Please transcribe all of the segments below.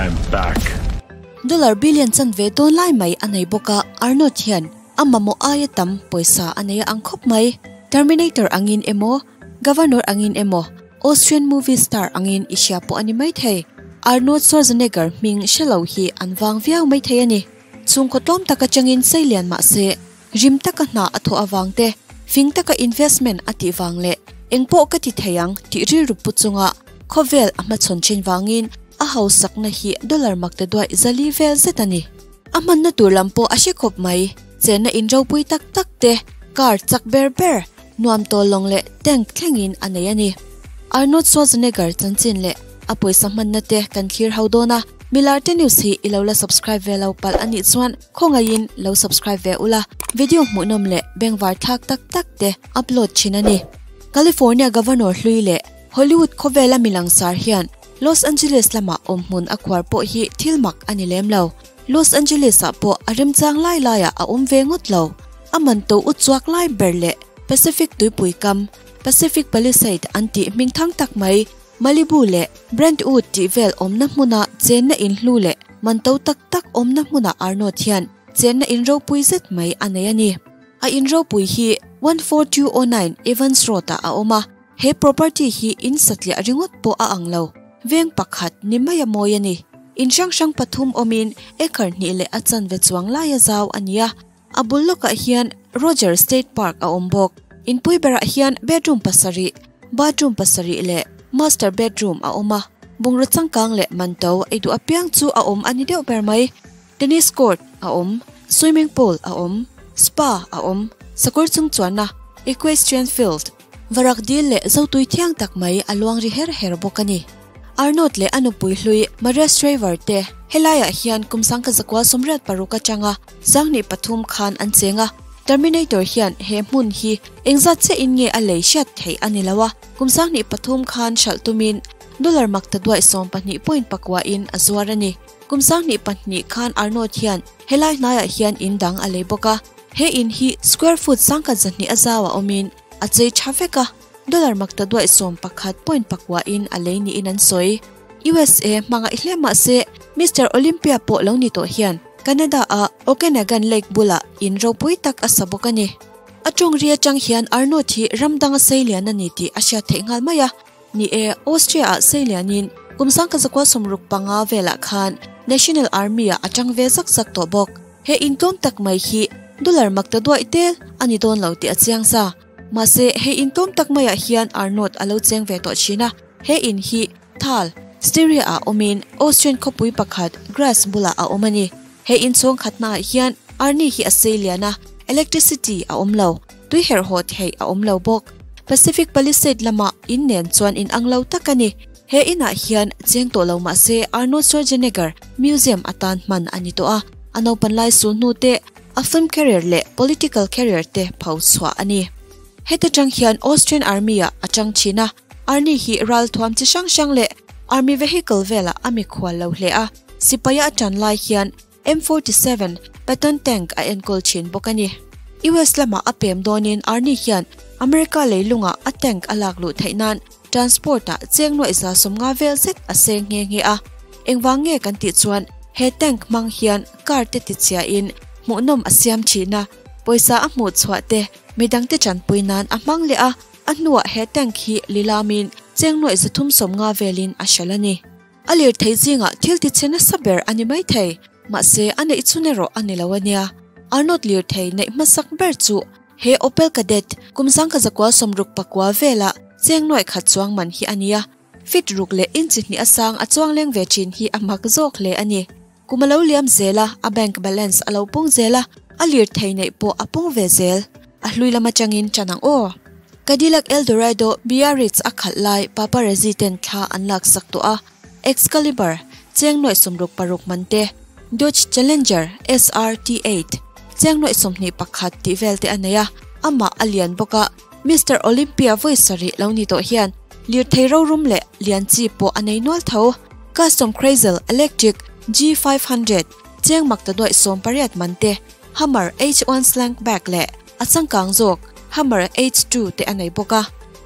I'm back. Dollar billion chanve dawn lai mai a nei bawk a, Arnold hian a mamawh aia tam pawisa a nei a ang khawp mai. Terminator angin emaw, Governor angin emaw, Austrian movie star angin i hria pawh a ni maithei. Arnold Schwarzenegger hming hre lo hi an vang viau maithei a ni. Chhungkaw tlawm tak atangin sei lian mah se, rim taka hna a thawh avang te, fing taka investment a tih vang leh engpawh ka ti thei ang tih rilru pu chunga khawvel a hmachhawn thin vangin a hausakna hi dollar mak ta duaih zali vel zet a ni. A hmanna tur lam pawh a hre khawp mai, chenna in ropui tak tak te, car chak ber ber, nuam tawl lawng leh tank thlengin a nei a ni. Arnold Schwarzenegger chanchin leh a pawisa hmanna te kan thlir ho dawn a, Milarte News hi i lo la subscribe ve lo palh a nih chuan khawngaihin lo subscribe ve ula, video hmuhnawm leh bengvar thlak tak tak te upload thin a ni. California Governor hlui leh Hollywood khawvela mi langsar hian Los Angeles lama awmhmun a khuar pawh hi thil mak a ni lem lo. Los Angeles ah pawh a remchang lai laiah a awm ve ngawt lo. A man to ut chuak lai ber leh Pacific tuipui kam, Pacific Palisade an tih hming thang tak mai, Malibu leh Brentwood tih vel awmna hmuna chenna in hlu leh man to tak tak awmna hmuna Arnold hian chenna in ropui zet mai a nei a ni. A in ropui hi 14209 Evans Road ah a awm a, he property hi in satliah ringawt pawh a ang lo, veng pakhat ni mai a mawi a ni. In hrang hrang pathum awmin acre hnih leh a chanve chuang laia zau a ni a. A bul lawkah hian Rogers State Park a awm bawk. Inpui berah hian bedroom pasarih, bathroom pasarih leh master bedroom a awm a. Bungraw changkang leh manto ei duh apiang chu a awm a ni deuh ber mai. Tennis court a awm, swimming pool a awm, spa a awm, sakawr chung chuanna, equestrian field, varak dil leh zotui thiang tak mai a luang ri her her bawk a ni. Arnold leh a nupui hlui Maria Shriver te helaiah hian kum sangkhat zakua 86 atanga 23 khan an cheng a, Terminator hian he hmun hi engzat chiah in nge a lei hriat theih a ni lo a, kum 23 khan hralh tumin dollar mak ta duaih 12.4 in a zuar a ni. Kum 22 khan Arnold hian helai hnaiah hian in dang a lei bawk a, he in hi square foot 102 a zau a awmin a chei tha vek a, Dollar mak ta duaih 11.4 in a lei niin an sawi. USA hmanga i hle mah se, Mister Olympia pawh lo ni tawh hian Canada a Okanagan Lake bulah in ropui tak a sa bawk a ni. A tawng ri atang hian Arnold hi ram danga sei lian a ni tih a hriat theih nghal mai a. Ni e, Austria ah sei lianin kum 1965 velah khan National Army ah a tang ve zak zak tawh bawk. He in tlawm tak mai hi dollar mak ta duaih tel a ni dawn lo tih a chiang sa. Mahse, he in tlawm tak maiah hian Arnold a lo cheng ve tawh thin a, he in hi Thal, Styria ah awmin Austrian khawpui pakhat Graz bulah a awm a ni. He in chhawng khatnaah hian Arnie hi a sei lian a, electricity a awm lo, tui herh haw theih a awm lo bawk. Pacific Palisade lama in nen chuan in ang lo tak a ni. He inah hian cheng tawh lo mahse Arnold Schwarzenegger Museum atan hman a ni tawh a, a naupan lai sul hnu te, A film career leh political career te pho chhuah a ni. Heta tang hian Austrian Army ah a tang thin a, Arnie hi ral thuam chi hrang hrang leh Army vehicle velah a mikhual lo hle a, sipaia a tan lai hian M47 Patton tank a enkawl thin bawk a ni. US lamah a pem dawnin Arnie hian America leilungah a tank a lak luh theih nan transport ah cheng nuaih 150 vel zet a seng nghe nghe a. Engvang nge kan tih chuan he tank hmang hian car te tichhiain hmuhnawm a siam thin a, pawisa a hmuh chhuah te midang te tanpui nan a hmang leh a, a hnuah he tank hi lilamin cheng nuaih 350 velin a hralh a ni. A lirthei zingah thil tichhe nasa ber a ni maithei, mahse a neih chhun erawh a ni lo a nia. Arnold lirthei neih hmasak ber chu he Opel Kadett kum 1969 vela cheng nuaih khat chuang man hi a nia. Fit ruk leh inch hnih a sang a chuang leng ve thin hi a mak zawk hle a ni. Kum a lo liam zel a, a bank balance a lo pung zel a, a lirthei neih pawh a pung ve zel. A hlui lam atangin tan ang aw. Cadillac Eldorado Biarritz a khalh lai paparazzi ten thla an lak sak tawh a, Excalibur, cheng nuaih 66 man te, Dodge Challenger SRT8, cheng nuaih 21 tih vel te a nei a, amah a lian bawk a, Mister Olympia vawi sarih lo ni tawh hian lirthei rorum leh lian chi pawh a nei nual tho. Custom Chrysler Electric G500, cheng mak ta nuaih 18 man te, Hummer H1 Slank Back leh a changkang zawk Hummer H2 te a nei bawk a.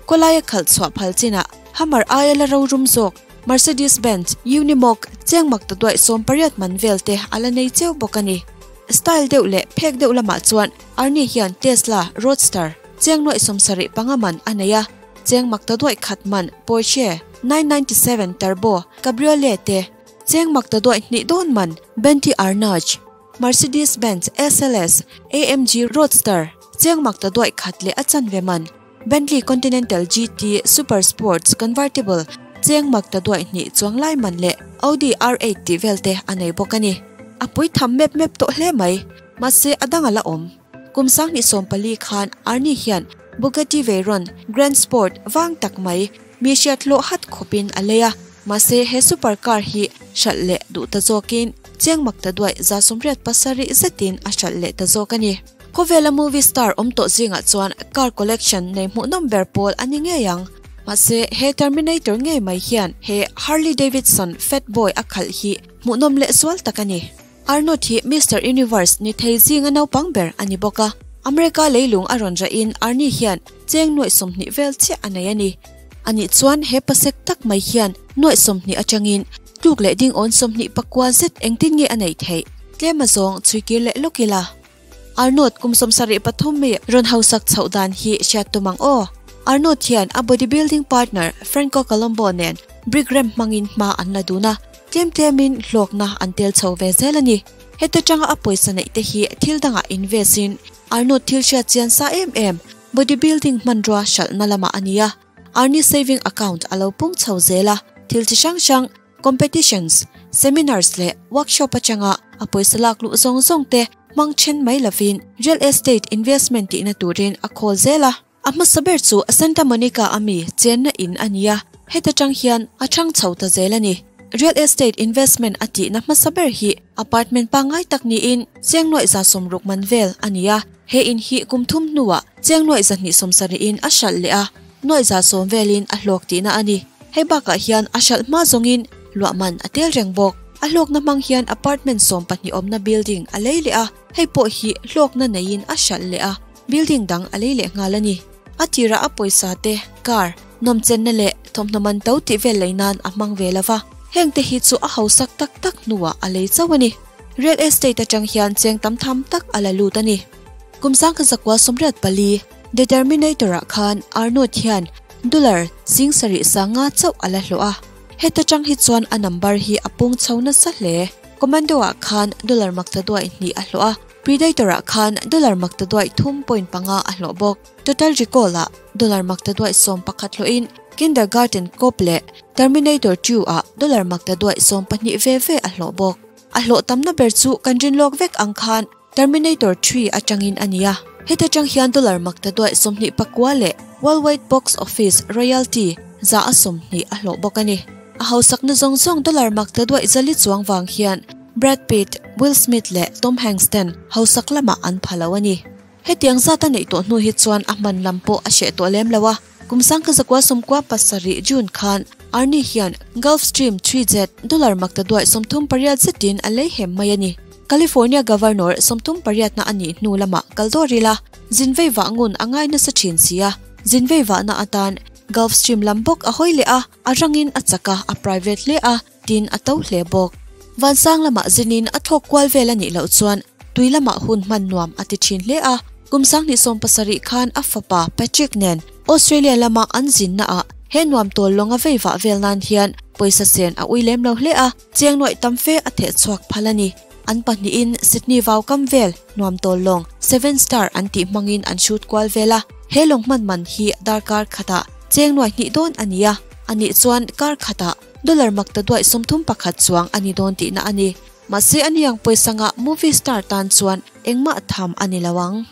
Kawlaia khalh chhuah phal chinah Hummer aia la rorum zawk. Mercedes Benz Unimog cheng maktaduai 80 man vel te ala nei cheu bawk a ni. Style deuh leh phek deuh lamah chuan Arnie hian Tesla Roadster cheng nuaih 75 man a nei a, cheng maktaduai khat man Porsche 997 Turbo Cabriolet te, cheng maktaduai hnih dawn man Bentley Arnage, Mercedes Benz SLS AMG Roadster cheng maktaduai khat leh a chanve man Bentley Continental GT Super Sports Convertible cheng maktaduai hnih chuang lai man leh Audi R8 tih vel te a nei bawk a ni. A pui tham mep mep tawh hle mai. Mahse a dang a la awm. Kum 2014 khan Arnie hian Bugatti Veyron Grand Sport vang tak mai mi hriat hlawh hat khawpin a lei a. Mahse he super car hi hralh leh duh ta zawkin cheng maktaduai 187 zetin a hralh leh ta zawk a ni. Khawvela movie star awm tawh zingah chuan car collection nei hmuhnawm ber pawl a ni ngei ang. Mahse he Terminator ngei mai hian he Harley Davidson Fat Boy a khalh hi hmuhnawm leh sual tak a ni. Arnold hi Mister Universe ni thei zinga naupang ber a ni bawk a. America leilung a rawn rahin Arnie hian cheng nuaih 20 vel chiah a nei a ni. Anih chuan he pasek tak mai hian nuaih 20 atangin tluk leh ding awn 29 zet engtin nge a nei theih. Tlem a zawng chhuikir leh lawk ila. Arnold kum 73 mi rawn hausak chhoh dan hi hriat tum ang aw. Arnold hian a bodybuilding partner Franco Colombo nen brick rem hmangin hma an la dun a, tlem tlemin hlawkna an tel chho ve zel a ni. Heta tanga a pawisa neih te hi thil dangah invest in Arnold thil hriat chian sa em em bodybuilding hmanrua hralhna lamah a ni a. Arnie saving account a lo pung chho zel a, thil chi hrang hrang competitions, seminars leh workshop atanga a pawisa lak luh zawng zawng te hmang then mai lovin real estate investment tihna turin a khawl zel a. A hmasa ber chu Santa Monica ami chenna in a ni a, heta tang hian a thang chho ta zel a ni. Real estate investment a tihna hmasa ber hi apartment pangai tak niin cheng nuaih 160 man vel a ni a, he in hi kum thum hnuah cheng nuaih 270 in a hralh leh a, nuaih 110 velin a hlawk tihna a ni. Hei bakah hian a hralh hma zawngin luah man a tel reng bawk. A hlawkna hmang hian apartment 12 awmna building a lei leh a, hei pawh hi hlawkna neiin a hralh leh a, building dang a lei leh nghal a ni. A tira a pawisa te, car, nawmchenna leh thawmhnaw man to tih vel lei nan a hmang ve lova, heng te hi chu a hausak tak tak hnuah a lei chauh a ni. Real estate atang hian cheng tam tham tak a la lut a ni. Kum 1984 The Terminator ah khan Arnold hian dollar 7,500 chauh a la hlawh a. Heta tang hi chuan a number hi a pung chho nasa hle. Commando ah khan dollar maktaduai hnih a hlawh a, Predator ah khan dollar maktaduai 3.5 a hlawh bawk. Total Recall ah dollar maktaduai 11 hlawhin Kindergarten Cop leh Terminator 2 ah dollar maktaduai 12 ve ve a hlawh bawk. A hlawh tamna ber chu kan rin lawk vek ang khan Terminator 3 atangin a ni a. Heta tang hian dollar maktaduai 29 leh worldwide box office royalty 120 a hlawh bawk a ni. A hausakna zawng zawng dollar maktaduai 400 chuang wang hian Brad Pitt, Will Smith leh Tom Hanks ten hausak lamah an phalo a ni. Hetiang zata nei tawh hnu hi chuan a hman lam pawh a hreh tawh lem lo a. Kum 1997 June khan Arnie hian Gulfstream 3 jet dollar maktaduai 38 zetin a lei hem mai a ni. California Governor 38 na ani hnu lama kaldorila zinvei wa ngun angai na sa thin sia. Zinvei wa na atan Gulfstream lambok a hoi le a arangin a chaka a private le a tin a to hle bawk. Vansang lama zinin a thawk kual vel ani lo chuan tui lama hun hman nuam a ti thin hle a. Kum 1970 khan a fapa Patrick nen Australia lama an zin na a he nuam tol longa vei wa vel nan hian pawisa sen a ui lem lo hle a, cheng nuaih tam fe a the chuak phalani. An pahnih in Sydney vau kam vel nuam tol long 7 star an ti hmangin an shoot kual vela. He long man man hi darkar khata cheng nuaih hnih dawn ania. Ani chuan kar khata dollar maktaduai 31 chuang ani dawn tihna ani. Mahse aniang pawisanga movie star tan chuan engmah tham ani lawang.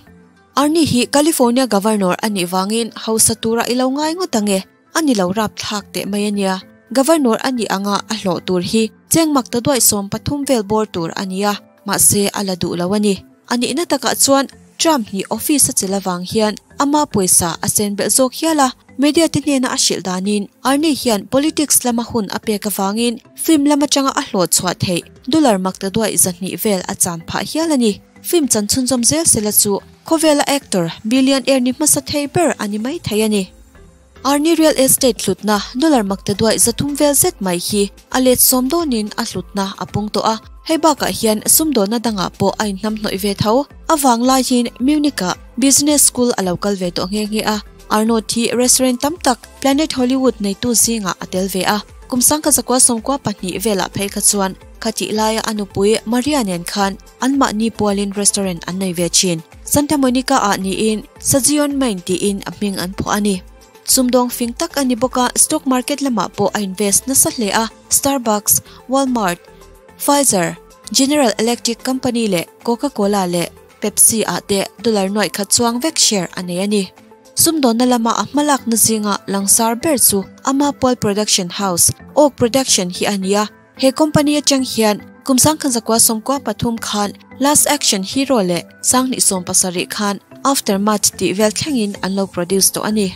Arnie hi California Governor ani wangin hausa tura ilo ngai ngotange ani lo rap thak te mai ania. Governor ani anga a hlo tur hi cheng maktaduai 13 vel bor tur ania. Mahse ala du lo ani. Ani na taka chuan Trump ni office a chelawang hian ama pawisa a sen bel zawk hiala. Media te hnena a hrilh danin Arnie hian politics lama hun a pek awangin film lama tanga a hlawh chhuah theih dollar maktaduai 200 vel a chan phah hial ani. Film chan chhunzawm zel sela chu khawvela actor billionaire ni hmasa thei ber ani mai thei ani. Arni real estate hlutna dollar maktaduai 300 vel zet mai hi a let sawm dawnin a hlutna a pung tawh a. Hei bakah hian sumdawnna dangah pawh a inhnam hnawih ve tho. A vang laiin Munich-ah business school a lo kal ve tawh nghe nghe a. Arnold hi restaurant tam tak Planet Hollywood neitu zingah a tel ve a. Kum 1992 velah phei kha chuan khatih laia a nupui Maria nen khan anmahni pualin restaurant an nei ve thin. Santa Monica-ah niin Sajion Main tiin a hming an phuah a ni. Sumdawng fing tak a ni bawk a, stock market lamah pawh a invest nasa hle a, Starbucks, Walmart, Pfizer, General Electric Company leh Coca-Cola leh Pepsi ah te dollar nuaih khat chuang vek share a nei a ni. Sumdawnna lama a hmalakna zinga langsar ber chu ama pual production house, Oak Production hi a ni a. He company atang hian kum 1993 khan Last Action Hero leh 2017 khan Aftermath tih vel thlengin an lo produce tawh a ni.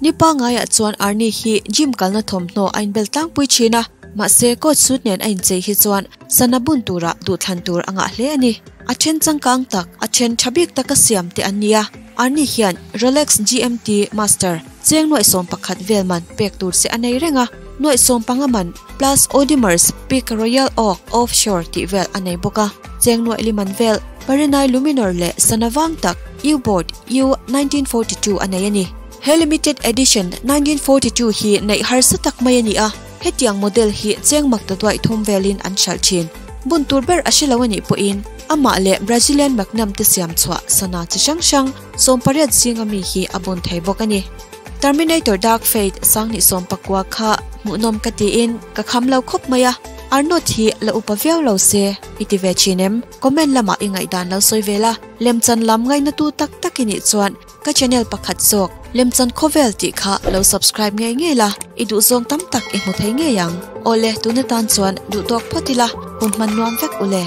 Ni pangaiah chuan Arnie hi gym kalna thawmhnaw a inbel tlangpui thin a, mahse coat suit nen a inchei hi chuan sana bun tura duhthlan tur a ngah hle a ni. A then changkang tak, a then tha bik taka siam te an ni a. Arnie hian Rolex GMT Master cheng nuaih 11 vel man pek tur che a nei reng a, nuaih 15 man plus Audemars Piguet Royal Oak Offshore tih vel a nei bawk a, cheng nuaih li man vel Parenai Luminor leh sana vang tak U-Boat U-1942 a nei a ni. He limited edition 1942 hi neih harsa tak mai a ni a, hetiang model hi cheng mak ta duaih thum velin an hralh thin. Bun tur ber a hre lo a nih pawhin amah leh Brazilian Magnum te siam chhuah sana chi hrang hrang 18 zinga mi hi a bun thei bawk a ni. Terminator Dark Fate 2019 kha hmuhnawm ka tiin ka kham lo khawp mai a, Arnold hi la upa viau lo se i ti ve thin em? Comment lamah i ngaihdan lo sawi ve la, lemchan lam ngainatu tak tak i nih chuan ka channel pakhat zawk Lemchan Khawvel tih kha lo subscribe ngei ngei la, i duhzawng tam tak i hmu thei ngei ang. Awle, tuna tan chuan duhtawk phawt ila, hun hman nuam vek ule.